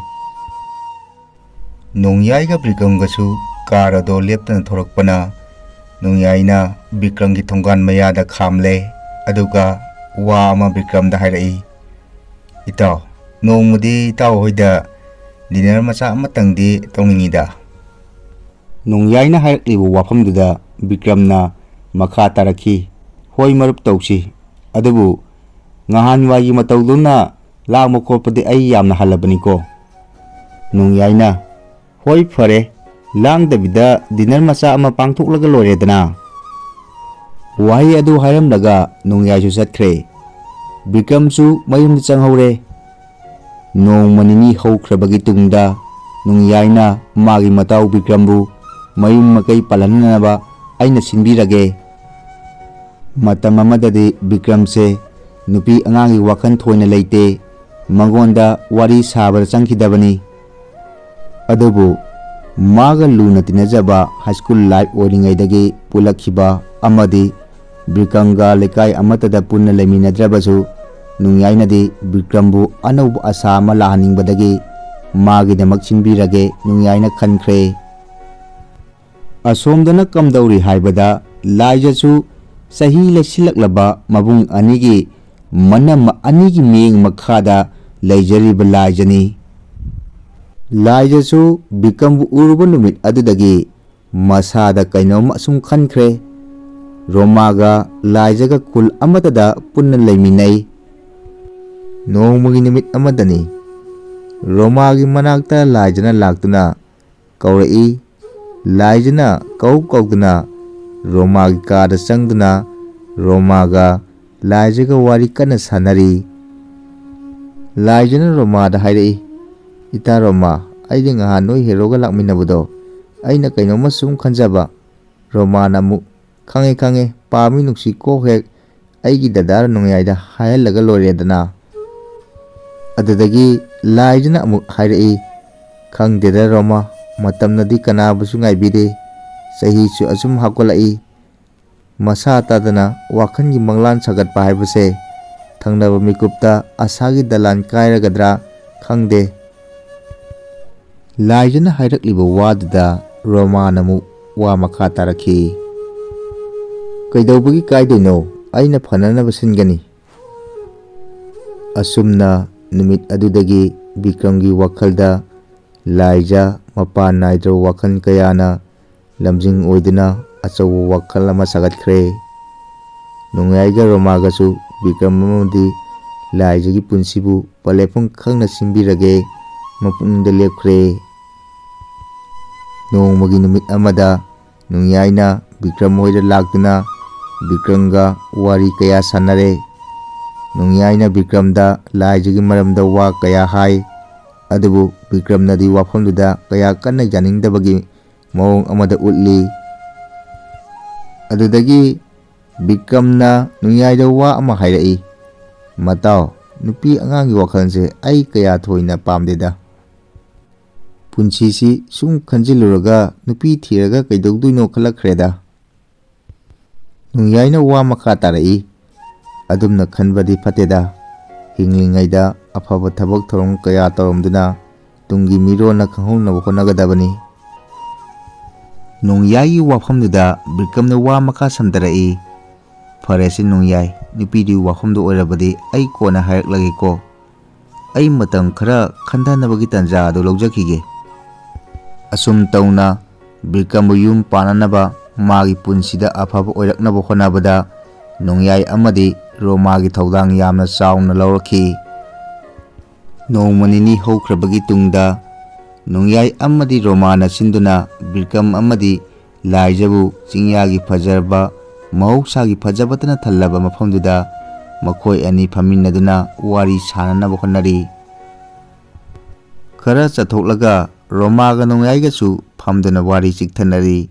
ꯅꯣꯡꯌꯥꯏꯒ ꯕꯤꯀ꯭ꯔꯝꯒꯁꯨ ꯀꯥꯔ ꯑꯗꯣ ꯂꯦꯞꯇꯅ ꯊꯧꯔꯛꯄꯅ ꯅꯣꯡꯌꯥꯏꯅ ꯕꯤꯀ꯭ꯔꯝꯒꯤ ꯊꯣꯡꯒꯥꯟ ꯃꯌꯥꯗ ꯈꯥꯝꯂꯦ꯫ ꯑꯗꯨꯒ ꯋꯥ ꯑꯃ ꯕꯤꯀ꯭ꯔꯝꯗ ꯍꯥꯏꯔꯛꯏ, "ꯏꯇꯥꯎ, ꯅꯣꯡꯃꯗꯤ ꯏꯇꯥꯎ ꯍꯣꯏꯗ ꯗꯤꯅꯔ ꯃꯆꯥ ꯑꯃꯇꯪꯗꯤ ꯇꯧꯅꯤꯡꯉꯤꯗ꯫" ꯅꯣꯡꯌꯥꯏꯅ ꯍꯥꯏꯔꯛꯂꯤꯕ ꯋꯥꯐꯝꯗꯨꯗ ꯕꯤꯀ꯭ꯔꯝꯅ ꯃꯈꯥ ꯇꯥꯔꯛꯈꯤ, "ꯍꯣꯏ ꯃꯔꯨꯞ, ꯇꯧꯁꯤ꯫ ꯑꯗꯨꯕꯨ ꯉꯍꯥꯟꯋꯥꯏꯒꯤ ꯃꯇꯧꯗꯧꯅ ꯂꯥꯡꯕ ꯈꯣꯠꯄꯗꯤ ꯑꯩ ꯌꯥꯝꯅ ꯍꯜꯂꯕꯅꯤꯀꯣ꯫" ꯅꯣꯡꯌꯥꯏꯅ, "ꯍꯣꯏ ꯐꯔꯦ, ꯂꯥꯡꯗꯕꯤꯗ ꯗꯤꯅꯔ ꯃꯆꯥ ꯑꯃ ꯄꯥꯡꯊꯣꯛꯂꯒ ꯂꯣꯏꯔꯦꯗꯅ꯫" ꯋꯥꯍꯩ ꯑꯗꯨ ꯍꯥꯏꯔꯝꯂꯒ ꯅꯣꯡꯌꯥꯏꯁꯨ ꯆꯠꯈ꯭ꯔꯦ꯫ ꯕꯤꯀ꯭ꯔꯝꯁꯨ ꯃꯌꯨꯝꯗ ꯆꯪꯍꯧꯔꯦ꯫ ꯅꯣꯡꯃ ꯅꯤꯅꯤ ꯍꯧꯈ꯭ꯔꯕꯒꯤ ꯇꯨꯡꯗ ꯅꯣꯡꯌꯥꯏꯅ ꯃꯥꯒꯤ ꯃꯇꯥꯎ ꯕꯤꯀ꯭ꯔꯝꯕꯨ ꯃꯌꯨꯝ ꯃꯀꯩ ꯄꯥꯜꯍꯟꯅꯅꯕ ꯑꯩꯅ ꯁꯤꯟꯕꯤꯔꯒꯦ꯫ ꯃꯇꯝ ꯑꯃꯗꯗꯤ ꯕꯤꯀ꯭ꯔꯝꯁꯦ ꯅꯨꯄꯤ ꯑꯉꯥꯡꯒꯤ ꯋꯥꯈꯜ ꯊꯣꯏꯅ ꯂꯩꯇꯦ, ꯃꯉꯣꯟꯗ ꯋꯥꯔꯤ ꯁꯥꯕꯗ ꯆꯪꯈꯤꯗꯕꯅꯤ꯫ ꯑꯗꯨꯕꯨ ꯃꯥꯒ ꯂꯨꯅ ꯇꯤꯟꯅꯖꯕ ꯍꯥꯏ ꯁ꯭ꯀꯨꯜ ꯂꯥꯏꯐ ꯑꯣꯏꯔꯤꯉꯩꯗꯒꯤ ꯄꯨꯜꯂꯛꯈꯤꯕ ꯑꯃꯗꯤ ꯕꯤꯀ꯭ꯔꯝꯒ ꯂꯩꯀꯥꯏ ꯑꯃꯠꯇꯗ ꯄꯨꯟꯅ ꯂꯩꯃꯤꯟꯅꯗ꯭ꯔꯕꯁꯨ ꯅꯣꯡꯌꯥꯏꯅꯗꯤ ꯕꯤꯀ꯭ꯔꯝꯕꯨ ꯑꯅꯧꯕ ꯑꯁꯥ ꯑꯃ ꯂꯥꯛꯍꯟꯅꯤꯡꯕꯗꯒꯤ ꯃꯥꯒꯤꯗꯃꯛ ꯁꯤꯟꯕꯤꯔꯒꯦ ꯅꯣꯡꯌꯥꯏꯅ ꯈꯟꯈ꯭ꯔꯦ꯫ ꯑꯁꯣꯝꯗꯅ ꯀꯝꯗꯧꯔꯤ ꯍꯥꯏꯕꯗ, ꯂꯥꯏꯖꯁꯨ ꯆꯍꯤ ꯂꯩꯁꯤꯜꯂꯛꯂꯕ ꯃꯕꯨꯡ ꯑꯅꯤꯒꯤ ꯃꯅꯝ ꯑꯅꯤꯒꯤ ꯃꯤꯠꯌꯦꯡ ꯃꯈꯥꯗ ꯂꯩꯖꯔꯤꯕ ꯂꯥꯏꯖꯅꯤ꯫ ꯂꯥꯏꯖꯁꯨ ꯕꯤꯀ꯭ꯔꯝꯕꯨ ꯎꯔꯨꯕ ꯅꯨꯃꯤꯠ ꯑꯗꯨꯗꯒꯤ ꯃꯁꯥꯗ ꯀꯩꯅꯣꯝ ꯑꯁꯨꯝ ꯈꯟꯈ꯭ꯔꯦ꯫ ꯔꯣꯃꯥꯒ ꯂꯥꯏꯖꯒ ꯈꯨꯜ ꯑꯃꯠꯇꯗ ꯄꯨꯟꯅ ꯂꯩꯃꯤꯟꯅꯩ꯫ ꯅꯣꯡꯃꯒꯤ ꯅꯨꯃꯤꯠ ꯑꯃꯗꯅꯤ, ꯔꯣꯃꯥꯒꯤ ꯃꯅꯥꯛꯇ ꯂꯥꯏꯖꯅ ꯂꯥꯛꯇꯨꯅ ꯀꯧꯔꯛꯏ꯫ ꯂꯥꯏꯖꯅ ꯀꯧ ꯀꯧꯗꯨꯅ ꯔꯣꯃꯥꯒꯤ ꯀꯥꯗ ꯆꯪꯗꯨꯅ ꯔꯣꯃꯥꯒ ꯂꯥꯏꯖꯒ ꯋꯥꯔꯤ ꯀꯟꯅ ꯁꯥꯟꯅꯔꯤ꯫ ꯂꯥꯏꯖꯅ ꯔꯣꯃꯥꯗ ꯍꯥꯏꯔꯛꯏ, "ꯏꯇꯥ ꯔꯣꯃꯥ, ꯑꯩꯗꯤ ꯉꯍꯥꯟ ꯅꯣꯏ ꯍꯦꯔꯣꯒ ꯂꯥꯛꯃꯤꯟꯅꯕꯗꯣ ꯑꯩꯅ ꯀꯩꯅꯣꯝꯃ ꯁꯨꯝ ꯈꯟꯖꯕ꯫" ꯔꯣꯃꯥꯅ ꯑꯃꯨꯛ, "ꯈꯪꯉꯦ ꯈꯪꯉꯦ, ꯄꯥꯝꯃꯤ ꯅꯨꯡꯁꯤ, ꯀꯣꯛ ꯍꯦꯛ ꯑꯩꯒꯤ ꯗꯗꯥ ꯅꯣꯡꯌꯥꯏꯗ ꯍꯥꯏꯍꯜꯂꯒ ꯂꯣꯏꯔꯦꯗꯅ꯫" ꯑꯗꯨꯗꯒꯤ ꯂꯥꯏꯖꯅ ꯑꯃꯨꯛ ꯍꯥꯏꯔꯛꯏ, "ꯈꯪꯗꯦꯗ ꯔꯣꯃꯥ, ꯃꯇꯝꯅꯗꯤ ꯀꯅꯥꯕꯨꯁꯨ ꯉꯥꯏꯕꯤꯗꯦ꯫ ꯆꯍꯤꯁꯨ ꯑꯁꯨꯝ ꯍꯥꯞꯀꯠꯂꯛꯏ꯫ ꯃꯁꯥ ꯇꯥꯗꯅ ꯋꯥꯈꯜꯒꯤ ꯃꯪꯂꯥꯟ ꯁꯥꯒꯠꯄ ꯍꯥꯏꯕꯁꯦ ꯊꯪꯅꯕ ꯃꯤꯀꯨꯞꯇ ꯑꯁꯥꯒꯤ ꯗꯂꯥꯟ ꯀꯥꯏꯔꯒꯗ꯭ꯔꯥ ꯈꯪꯗꯦ꯫" ꯂꯥꯏꯖꯅ ꯍꯥꯏꯔꯛꯂꯤꯕ ꯋꯥꯗꯨꯗ ꯔꯣꯃꯥꯅ ꯑꯃꯨꯛ ꯋꯥ ꯃꯈꯥ ꯇꯥꯔꯛꯈꯤ꯫ "ꯀꯩꯗꯧꯕꯒꯤ ꯀꯥꯏꯗꯣꯏꯅꯣ? ꯑꯩꯅ ꯐꯅꯅꯕ ꯁꯤꯟꯒꯅꯤ꯫" ꯑꯁꯨꯝꯅ ꯅꯨꯃꯤꯠ ꯑꯗꯨꯗꯒꯤ ꯕꯤꯀ꯭ꯔꯝꯒꯤ ꯋꯥꯈꯜꯗ ꯂꯥꯏꯖ ꯃꯄꯥꯟ ꯅꯥꯏꯗ꯭ꯔꯕ ꯋꯥꯈꯜ ꯀꯌꯥꯅ ꯂꯝꯖꯤꯡ ꯑꯣꯏꯗꯨꯅ ꯑꯆꯧꯕ ꯋꯥꯈꯜ ꯑꯃ ꯁꯥꯒꯠꯈ꯭ꯔꯦ꯫ ꯅꯣꯡꯌꯥꯏꯒ ꯔꯣꯃꯥꯒꯁꯨ ꯕꯤꯀ꯭ꯔꯝ ꯑꯃꯗꯤ ꯂꯥꯏꯖꯒꯤ ꯄꯨꯟꯁꯤꯕꯨ ꯄꯂꯦꯞꯐꯝ ꯈꯪꯅ ꯁꯤꯟꯕꯤꯔꯒꯦ ꯃꯄꯨꯛꯅꯤꯡꯗ ꯂꯦꯞꯈ꯭ꯔꯦ꯫ ꯅꯣꯡꯃꯒꯤ ꯅꯨꯃꯤꯠ ꯑꯃꯗ ꯅꯣꯡꯌꯥꯏꯅ ꯕꯤꯀ꯭ꯔꯝ ꯍꯣꯏꯗ ꯂꯥꯛꯇꯨꯅ ꯕꯤꯀ꯭ꯔꯝꯒ ꯋꯥꯔꯤ ꯀꯌꯥ ꯁꯥꯟꯅꯔꯦ꯫ ꯅꯣꯡꯌꯥꯏꯅ ꯕꯤꯀ꯭ꯔꯝꯗ ꯂꯥꯏꯖꯒꯤ ꯃꯔꯝꯗ ꯋꯥ ꯀꯌꯥ ꯍꯥꯏ꯫ ꯑꯗꯨꯕꯨ ꯕꯤꯀ꯭ꯔꯝꯅꯗꯤ ꯋꯥꯐꯝꯗꯨꯗ ꯀꯌꯥ ꯀꯟꯅ ꯌꯥꯅꯤꯡꯗꯕꯒꯤ ꯃꯑꯣꯡ ꯑꯃꯗ ꯎꯠꯂꯤ꯫ ꯑꯗꯨꯗꯒꯤ ꯕꯤꯀ꯭ꯔꯝꯅ ꯅꯣꯡꯌꯥꯏꯗ ꯋꯥ ꯑꯃ ꯍꯥꯏꯔꯛꯏ, "ꯃꯇꯥꯎ, ꯅꯨꯄꯤ ꯑꯉꯥꯡꯒꯤ ꯋꯥꯈꯜꯁꯦ ꯑꯩ ꯀꯌꯥ ꯊꯣꯏꯅ ꯄꯥꯝꯗꯦꯗ꯫ ꯄꯨꯟꯁꯤꯁꯤ ꯁꯨꯝ ꯈꯟꯖꯤꯜꯂꯨꯔꯒ ꯅꯨꯄꯤ ꯊꯤꯔꯒ ꯀꯩꯗꯧꯗꯣꯏꯅꯣ ꯈꯜꯂꯛꯈ꯭ꯔꯦꯗ꯫" ꯅꯣꯡꯌꯥꯏꯅ ꯋꯥ ꯃꯈꯥ ꯇꯥꯔꯛꯏ, "ꯑꯗꯨꯝꯅ ꯈꯟꯕꯗꯤ ꯐꯠꯇꯦꯗ꯫ ꯍꯤꯡꯂꯤꯉꯩꯗ ꯑꯐꯕ ꯊꯕꯛ ꯊꯧꯔꯝ ꯀꯌꯥ ꯇꯧꯔꯝꯗꯨꯅ ꯇꯨꯡꯒꯤ ꯃꯤꯔꯣꯟꯅ ꯈꯪꯍꯧꯅꯕ ꯍꯣꯠꯅꯒꯗꯕꯅꯤ꯫ ꯅꯣꯡꯌꯥꯏꯒꯤ ꯋꯥꯐꯝꯗꯨꯗ ꯕꯤꯀ꯭ꯔꯝꯅ ꯋꯥ ꯃꯈꯥ ꯁꯝꯊꯔꯛꯏ, "ꯐꯔꯦꯁꯦ ꯅꯣꯡꯌꯥꯏ, ꯅꯨꯄꯤꯗꯨꯒꯤ ꯋꯥꯐꯝꯗꯨ ꯑꯣꯏꯔꯕꯗꯤ ꯑꯩ ꯀꯣꯟꯅ ꯍꯥꯏꯔꯛꯂꯒꯦꯀꯣ꯫ ꯑꯩ ꯃꯇꯝ ꯈꯔ ꯈꯟꯊꯅꯕꯒꯤ ꯇꯥꯟꯖꯥ ꯑꯗꯨ ꯂꯧꯖꯈꯤꯒꯦ꯫" ꯑꯁꯨꯝ ꯇꯧꯅ ꯕꯤꯀ꯭ꯔꯝꯕꯨ ꯌꯨꯝ ꯄꯥꯟꯅꯅꯕ, ꯃꯥꯒꯤ ꯄꯨꯟꯁꯤꯗ ꯑꯐꯕ ꯑꯣꯏꯔꯛꯅꯕ ꯍꯣꯠꯅꯕꯗ ꯅꯣꯡꯌꯥꯏ ꯑꯃꯗꯤ ꯔꯣꯃꯥꯒꯤ ꯊꯧꯗꯥꯡ ꯌꯥꯝꯅ ꯆꯥꯎꯅ ꯂꯧꯔꯛꯈꯤ꯫ ꯅꯣꯡꯃ ꯅꯤꯅꯤ ꯍꯧꯈ꯭ꯔꯕꯒꯤ ꯇꯨꯡꯗ ꯅꯣꯡꯌꯥꯏ ꯑꯃꯗꯤ ꯔꯣꯃꯥꯅ ꯁꯤꯟꯗꯨꯅ ꯕꯤꯀ꯭ꯔꯝ ꯑꯃꯗꯤ ꯂꯥꯏꯖꯕꯨ ꯆꯤꯡꯌꯥꯒꯤ ꯐꯖꯔꯕ, ꯃꯍꯧꯁꯥꯒꯤ ꯐꯖꯕꯇꯅ ꯊꯜꯂꯕ ꯃꯐꯝꯗꯨꯗ ꯃꯈꯣꯏ ꯑꯅꯤ ꯐꯝꯃꯤꯟꯅꯗꯨꯅ ꯋꯥꯔꯤ ꯁꯥꯟꯅꯅꯕ ꯍꯣꯠꯅꯔꯤ꯫ ꯈꯔ ꯆꯠꯊꯣꯛꯂꯒ ꯔꯣꯃꯥꯒ ꯅꯣꯡꯌꯥꯏꯒꯁꯨ ꯐꯝꯗꯨꯅ ꯋꯥꯔꯤ ꯆꯤꯛꯊꯅꯔꯤ꯫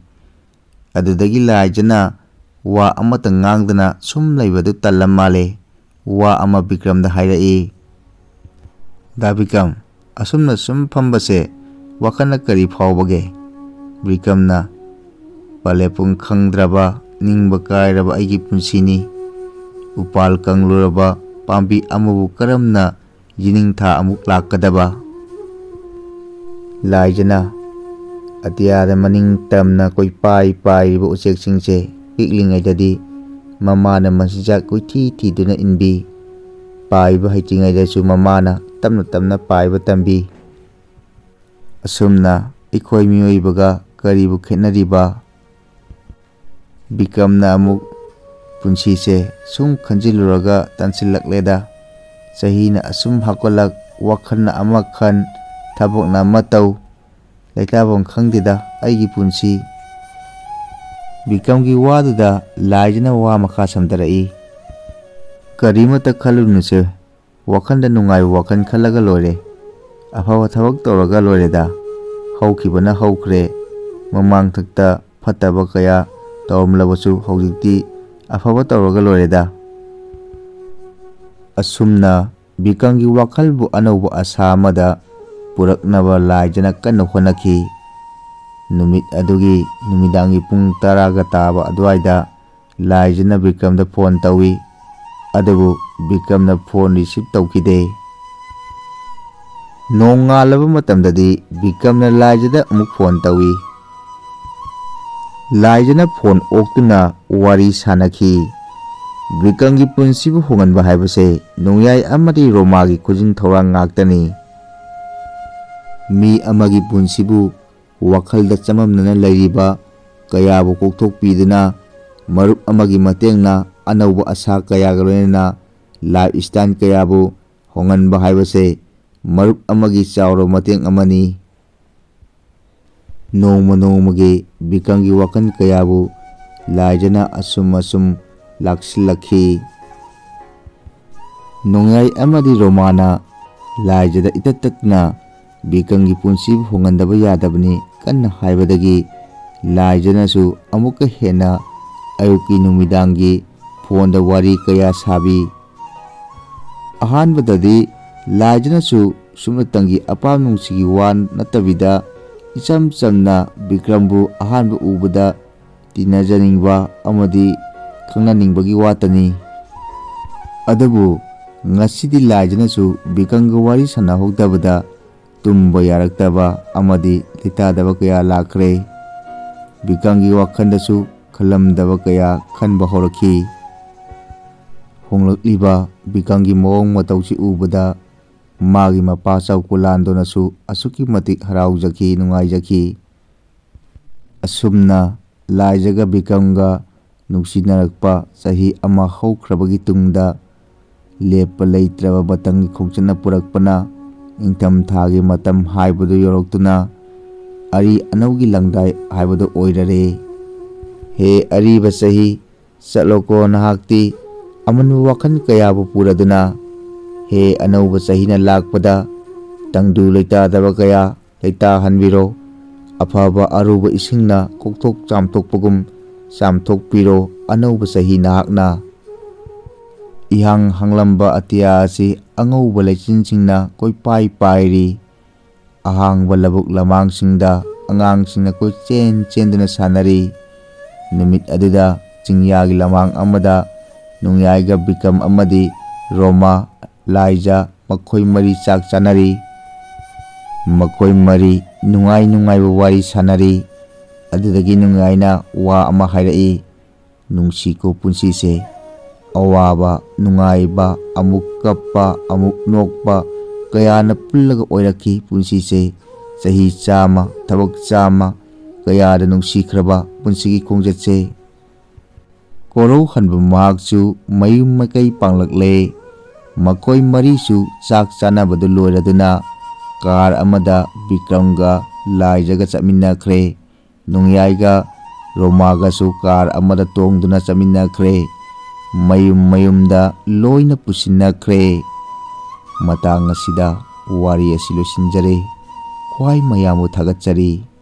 ꯑꯗꯨꯗꯒꯤ ꯂꯥꯏꯖꯅ ꯋꯥ ꯑꯃꯇ ꯉꯥꯡꯗꯅ ꯁꯨꯝ ꯂꯩꯕꯗꯨ ꯇꯜꯂ ꯃꯥꯜꯂꯦ꯫ ꯋꯥ ꯑꯃ ꯕꯤꯀ꯭ꯔꯝꯗ ꯍꯥꯏꯔꯛꯏ, "ꯗꯥ ꯕꯤꯀ꯭ꯔꯝ, ꯑꯁꯨꯝꯅ ꯁꯨꯝ ꯐꯝꯕꯁꯦ ꯋꯥꯈꯜꯅ ꯀꯔꯤ ꯐꯥꯎꯕꯒꯦ?" ꯕꯤꯀ꯭ꯔꯝꯅ, "ꯄꯂꯦꯄꯨꯡ ꯈꯪꯗ꯭ꯔꯕ, ꯅꯤꯡꯕ ꯀꯥꯏꯔꯕ ꯑꯩꯒꯤ ꯄꯨꯟꯁꯤꯅꯤ꯫ ꯎꯄꯥꯜ ꯀꯪꯂꯨꯔꯕ ꯄꯥꯝꯕꯤ ꯑꯃꯕꯨ ꯀꯔꯝꯅ ꯌꯦꯅꯤꯡꯊꯥ ꯑꯃꯨꯛ ꯂꯥꯛꯀꯗꯕ?" ꯂꯥꯏꯖꯅ, "ꯑꯇꯤꯌꯥꯗ ꯃꯅꯤꯡ ꯇꯝꯅ ꯀꯣꯏꯄꯥꯏ ꯄꯥꯏꯔꯤꯕ ꯎꯆꯦꯛꯁꯤꯡꯁꯦ ꯄꯤꯛꯂꯤꯉꯩꯗꯗꯤ ꯃꯃꯥꯅ ꯃꯆꯤꯟꯖꯥꯛ ꯀꯣꯏꯊꯤ ꯊꯤꯗꯨꯅ ꯏꯟꯕꯤ꯫ ꯄꯥꯏꯕ ꯍꯩꯇ꯭ꯔꯤꯉꯩꯗꯁꯨ ꯃꯃꯥꯅ ꯇꯞꯅ ꯇꯞꯅ ꯄꯥꯏꯕ ꯇꯝꯕꯤ꯫ ꯑꯁꯨꯝꯅ ꯑꯩꯈꯣꯏ ꯃꯤꯑꯣꯏꯕꯒ ꯀꯔꯤꯕꯨ ꯈꯦꯠꯅꯔꯤꯕ?" ꯕꯤꯀ꯭ꯔꯝꯅ ꯑꯃꯨꯛ, "ꯄꯨꯟꯁꯤꯁꯦ ꯁꯨꯝ ꯈꯟꯖꯤꯜꯂꯨꯔꯒ ꯇꯟꯁꯤꯜꯂꯛꯂꯦꯗ꯫ ꯆꯍꯤꯅ ꯑꯁꯨꯝ ꯍꯥꯞꯀꯠꯂꯛ, ꯋꯥꯈꯜꯅ ꯑꯃ ꯈꯟ, ꯊꯕꯛꯅ ꯑꯃ ꯇꯧ, ꯂꯩꯇꯥꯐꯝ ꯈꯪꯗꯦꯗ ꯑꯩꯒꯤ ꯄꯨꯟꯁꯤ꯫" ꯕꯤꯀ꯭ꯔꯝꯒꯤ ꯋꯥꯗꯨꯗ ꯂꯥꯏꯖꯅ ꯋꯥ ꯃꯈꯥ ꯁꯝꯊꯔꯛꯏ, "ꯀꯔꯤꯃꯠꯇ ꯈꯜꯂꯨꯅꯨꯁꯦ, ꯋꯥꯈꯜꯗ ꯅꯨꯡꯉꯥꯏꯕ ꯋꯥꯈꯜ ꯈꯜꯂꯒ ꯂꯣꯏꯔꯦ꯫ ꯑꯐꯕ ꯊꯕꯛ ꯇꯧꯔꯒ ꯂꯣꯏꯔꯦꯗ꯫ ꯍꯧꯈꯤꯕꯅ ꯍꯧꯈ꯭ꯔꯦ꯫ ꯃꯃꯥꯡꯊꯛꯇ ꯐꯠꯇꯕ ꯀꯌꯥ ꯇꯧꯔꯝꯂꯕꯁꯨ ꯍꯧꯖꯤꯛꯇꯤ ꯑꯐꯕ ꯇꯧꯔꯒ ꯂꯣꯏꯔꯦꯗ꯫" ꯑꯁꯨꯝꯅ ꯕꯤꯀ꯭ꯔꯝꯒꯤ ꯋꯥꯈꯜꯕꯨ ꯑꯅꯧꯕ ꯑꯁꯥ ꯑꯃꯗ ꯄꯨꯔꯛꯅꯕ ꯂꯥꯏꯖꯅ ꯀꯟꯅ ꯍꯣꯠꯅꯈꯤ꯫ ꯅꯨꯃꯤꯠ ꯑꯗꯨꯒꯤ ꯅꯨꯃꯤꯗꯥꯡꯒꯤ ꯄꯨꯡ ꯇꯔꯥꯒ ꯇꯥꯕ ꯑꯗꯨꯋꯥꯏꯗ ꯂꯥꯏꯖꯅ ꯕꯤꯀ꯭ꯔꯝꯗ ꯐꯣꯟ ꯇꯧꯏ꯫ ꯑꯗꯨꯕꯨ ꯕꯤꯀ꯭ꯔꯝꯅ ꯐꯣꯟ ꯔꯤꯁꯤꯞ ꯇꯧꯈꯤꯗꯦ꯫ ꯅꯣꯡꯉꯥꯜꯂꯕ ꯃꯇꯝꯗꯗꯤ ꯕꯤꯀ꯭ꯔꯝꯅ ꯂꯥꯏꯖꯗ ꯑꯃꯨꯛ ꯐꯣꯟ ꯇꯧꯏ꯫ ꯂꯥꯏꯖꯅ ꯐꯣꯟ ꯑꯣꯛꯇꯨꯅ ꯋꯥꯔꯤ ꯁꯥꯅꯈꯤ꯫ ꯕꯤꯀ꯭ꯔꯝꯒꯤ ꯄꯨꯟꯁꯤꯕꯨ ꯍꯣꯡꯍꯟꯕ ꯍꯥꯏꯕꯁꯦ ꯅꯣꯡꯌꯥꯏ ꯑꯃꯗꯤ ꯔꯣꯃꯥꯒꯤ ꯈꯨꯖꯤꯟ ꯊꯧꯔꯥꯡ ꯉꯥꯛꯇꯅꯤ꯫ ꯃꯤ ꯑꯃꯒꯤ ꯄꯨꯟꯁꯤꯕꯨ ꯋꯥꯈꯜꯗ ꯆꯃꯝꯅꯅ ꯂꯩꯔꯤꯕ ꯀꯌꯥꯕꯨ ꯀꯣꯛꯊꯣꯛꯄꯤꯗꯨꯅ, ꯃꯔꯨꯞ ꯑꯃꯒꯤ ꯃꯇꯦꯡꯅ ꯑꯅꯧꯕ ꯑꯁꯥ ꯀꯌꯥꯒ ꯂꯣꯏꯅꯅ ꯂꯥꯏꯐ ꯁ꯭ꯇꯥꯏꯜ ꯀꯌꯥꯕꯨ ꯍꯣꯡꯍꯟꯕ ꯍꯥꯏꯕꯁꯦ ꯃꯔꯨꯞ ꯑꯃꯒꯤ ꯆꯥꯎꯔꯕ ꯃꯇꯦꯡ ꯑꯃꯅꯤ꯫ ꯅꯣꯡꯃ ꯅꯣꯡꯃꯒꯤ ꯕꯤꯀ꯭ꯔꯝꯒꯤ ꯋꯥꯈꯜ ꯀꯌꯥꯕꯨ ꯂꯥꯏꯖꯅ ꯑꯁꯨꯝ ꯑꯁꯨꯝ ꯂꯥꯛꯁꯤꯜꯂꯛꯈꯤ꯫ ꯅꯣꯡꯌꯥꯏ ꯑꯃꯗꯤ ꯔꯣꯃꯥꯅ ꯂꯥꯏꯖꯗ ꯏꯇꯠ ꯇꯠꯇꯨꯅ ꯕꯤꯀ꯭ꯔꯝꯒꯤ ꯄꯨꯟꯁꯤꯕꯨ ꯍꯣꯡꯍꯟꯗꯕ ꯌꯥꯗꯕꯅꯤ ꯀꯟꯅ ꯍꯥꯏꯕꯗꯒꯤ ꯂꯥꯏꯖꯅꯁꯨ ꯑꯃꯨꯛꯀ ꯍꯦꯟꯅ ꯑꯌꯨꯛꯀꯤ ꯅꯨꯃꯤꯗꯥꯡꯒꯤ ꯐꯣꯟꯗ ꯋꯥꯔꯤ ꯀꯌꯥ ꯁꯥꯕꯤ꯫ ꯑꯍꯥꯟꯕꯗꯗꯤ ꯂꯥꯏꯖꯅꯁꯨ ꯁꯨꯞꯅꯇꯪꯒꯤ ꯑꯄꯥꯝ ꯅꯨꯡꯁꯤꯒꯤ ꯋꯥ ꯅꯠꯇꯕꯤꯗ ꯏꯆꯝ ꯆꯝꯅ ꯕꯤꯀ꯭ꯔꯝꯕꯨ ꯑꯍꯥꯟꯕ ꯎꯕꯗ ꯇꯤꯟꯅꯖꯅꯤꯡꯕ ꯑꯃꯗꯤ ꯈꯪꯅꯅꯤꯡꯕꯒꯤ ꯋꯥꯇꯅꯤ꯫ ꯑꯗꯨꯕꯨ ꯉꯁꯤꯗꯤ ꯂꯥꯏꯖꯅꯁꯨ ꯕꯤꯀ꯭ꯔꯝꯒ ꯋꯥꯔꯤ ꯁꯥꯟꯅꯍꯧꯗꯕꯗ ꯇꯨꯝꯕ ꯌꯥꯔꯛꯇꯕ ꯑꯃꯗꯤ ꯂꯩꯇꯥꯗꯕ ꯀꯌꯥ ꯂꯥꯛꯈ꯭ꯔꯦ꯫ ꯕꯤꯀ꯭ꯔꯝꯒꯤ ꯋꯥꯈꯜꯗꯁꯨ ꯈꯜꯂꯝꯗꯕ ꯀꯌꯥ ꯈꯟꯕ ꯍꯧꯔꯛꯈꯤ꯫ ꯍꯣꯡꯂꯛꯂꯤꯕ ꯕꯤꯀ꯭ꯔꯝꯒꯤ ꯃꯑꯣꯡ ꯃꯇꯧꯁꯤ ꯎꯕꯗ ꯃꯥꯒꯤ ꯃꯄꯥ ꯆꯧꯀꯨꯂꯥꯟꯗꯣꯅꯁꯨ ꯑꯁꯨꯛꯀꯤ ꯃꯇꯤꯛ ꯍꯔꯥꯎꯖꯈꯤ, ꯅꯨꯡꯉꯥꯏꯖꯈꯤ꯫ ꯑꯁꯨꯝꯅ ꯂꯥꯏꯖꯒ ꯕꯤꯀ꯭ꯔꯝꯒ ꯅꯨꯡꯁꯤꯅꯔꯛꯄ ꯆꯍꯤ ꯑꯃ ꯍꯧꯈ꯭ꯔꯕꯒꯤ ꯇꯨꯡꯗ, ꯂꯦꯞꯄ ꯂꯩꯇ꯭ꯔꯕ ꯃꯇꯝꯒꯤ ꯈꯣꯡꯆꯠꯅ ꯄꯨꯔꯛꯄꯅ ꯏꯪꯊꯝꯊꯥꯒꯤ ꯃꯇꯝ ꯍꯥꯏꯕꯗꯨ ꯌꯧꯔꯛꯇꯨꯅ ꯑꯔꯤ ꯑꯅꯧꯒꯤ ꯂꯪꯗꯥꯏ ꯍꯥꯏꯕꯗꯨ ꯑꯣꯏꯔꯔꯦ꯫ ꯍꯦ ꯑꯔꯤꯕ ꯆꯍꯤ, ꯆꯠꯂꯣꯀꯣ ꯅꯍꯥꯛꯇꯤ꯫ ꯑꯃꯟꯕ ꯋꯥꯈꯜ ꯀꯌꯥꯕꯨ ꯄꯨꯔꯗꯨꯅ, ꯍꯦ ꯑꯅꯧꯕ ꯆꯍꯤꯅ ꯂꯥꯛꯄꯗ ꯇꯪꯗꯨ ꯂꯩꯇꯥꯗꯕ ꯀꯌꯥ ꯂꯩꯇꯥꯍꯟꯕꯤꯔꯣ꯫ ꯑꯐꯕ ꯑꯔꯨꯕ ꯏꯁꯤꯡꯅ ꯀꯣꯛꯊꯣꯛ ꯆꯥꯝꯊꯣꯛꯄꯒꯨꯝ ꯆꯥꯝꯊꯣꯛꯄꯤꯔꯣ ꯑꯅꯧꯕ ꯆꯍꯤ ꯅꯍꯥꯛꯅ꯫ ꯏꯍꯥꯡ ꯍꯥꯡꯂꯝꯕ ꯑꯇꯤꯌꯥ ꯑꯁꯤ ꯑꯉꯧꯕ ꯂꯩꯆꯤꯟꯁꯤꯡꯅ ꯀꯣꯏꯄꯥꯏ ꯄꯥꯏꯔꯤ꯫ ꯑꯍꯥꯡꯕ ꯂꯧꯕꯨꯛ ꯂꯝꯍꯥꯡꯁꯤꯡꯗ ꯑꯉꯥꯡꯁꯤꯡꯅ ꯀꯣꯏꯆꯦꯟ ꯆꯦꯟꯗꯨꯅ ꯁꯥꯟꯅꯔꯤ꯫ ꯅꯨꯃꯤꯠ ꯑꯗꯨꯗ ꯆꯤꯡꯌꯥꯒꯤ ꯂꯝꯍꯥꯡ ꯑꯃꯗ ꯅꯣꯡꯌꯥꯏꯒ ꯕꯤꯀ꯭ꯔꯝ ꯑꯃꯗꯤ ꯔꯣꯃꯥ ꯂꯥꯏꯖ ꯃꯈꯣꯏ ꯃꯔꯤ ꯆꯥꯛ ꯆꯥꯅꯔꯤ꯫ ꯃꯈꯣꯏ ꯃꯔꯤ ꯅꯨꯡꯉꯥꯏ ꯅꯨꯡꯉꯥꯏꯕ ꯋꯥꯔꯤ ꯁꯥꯟꯅꯔꯤ꯫ ꯑꯗꯨꯗꯒꯤ ꯅꯣꯡꯌꯥꯏꯅ ꯋꯥ ꯑꯃ ꯍꯥꯏꯔꯛꯏ, "ꯅꯨꯡꯁꯤꯀꯣ ꯄꯨꯟꯁꯤꯁꯦ꯫ ꯑꯋꯥꯕ, ꯅꯨꯡꯉꯥꯏꯕ, ꯑꯃꯨꯛ ꯀꯞꯄ, ꯑꯃꯨꯛ ꯅꯣꯛꯄ, ꯀꯌꯥꯅ ꯄꯨꯜꯂꯒ ꯑꯣꯏꯔꯛꯈꯤ ꯄꯨꯟꯁꯤꯁꯦ꯫ ꯆꯍꯤ ꯆꯥꯝꯃ, ꯊꯕꯛ ꯆꯥꯝꯃ, ꯀꯌꯥꯗ ꯅꯨꯡꯁꯤꯈ꯭ꯔꯕ ꯄꯨꯟꯁꯤꯒꯤ ꯈꯣꯡꯆꯠꯁꯦ"꯫ ꯀꯣꯔꯧꯍꯟꯕ ꯃꯍꯥꯛꯁꯨ ꯃꯌꯨꯝ ꯃꯀꯩ ꯄꯥꯡꯂꯛꯂꯦ꯫ ꯃꯈꯣꯏ ꯃꯔꯤꯁꯨ ꯆꯥꯛ ꯆꯥꯅꯕꯗꯨ ꯂꯣꯏꯔꯗꯨꯅ ꯀꯥꯔ ꯑꯃꯗ ꯕꯤꯀ꯭ꯔꯝꯒ ꯂꯥꯏꯖꯒ ꯆꯠꯃꯤꯟꯅꯈ꯭ꯔꯦ꯫ ꯅꯣꯡꯌꯥꯏꯒ ꯔꯣꯃꯥꯒꯁꯨ ꯀꯥꯔ ꯑꯃꯗ ꯇꯣꯡꯗꯨꯅ ꯆꯠꯃꯤꯟꯅꯈ꯭ꯔꯦ꯫ ꯃꯌꯨꯝ ꯃꯌꯨꯝꯗ ꯂꯣꯏꯅ ꯄꯨꯁꯤꯟꯅꯈ꯭ꯔꯦ꯫ ꯃꯇꯥꯡ ꯑꯁꯤꯗ ꯋꯥꯔꯤ ꯑꯁꯤ ꯂꯣꯏꯁꯤꯟꯖꯔꯦ꯫ ꯈ꯭ꯋꯥꯏ ꯃꯌꯥꯝꯕꯨ ꯊꯥꯒꯠꯆꯔꯤ꯫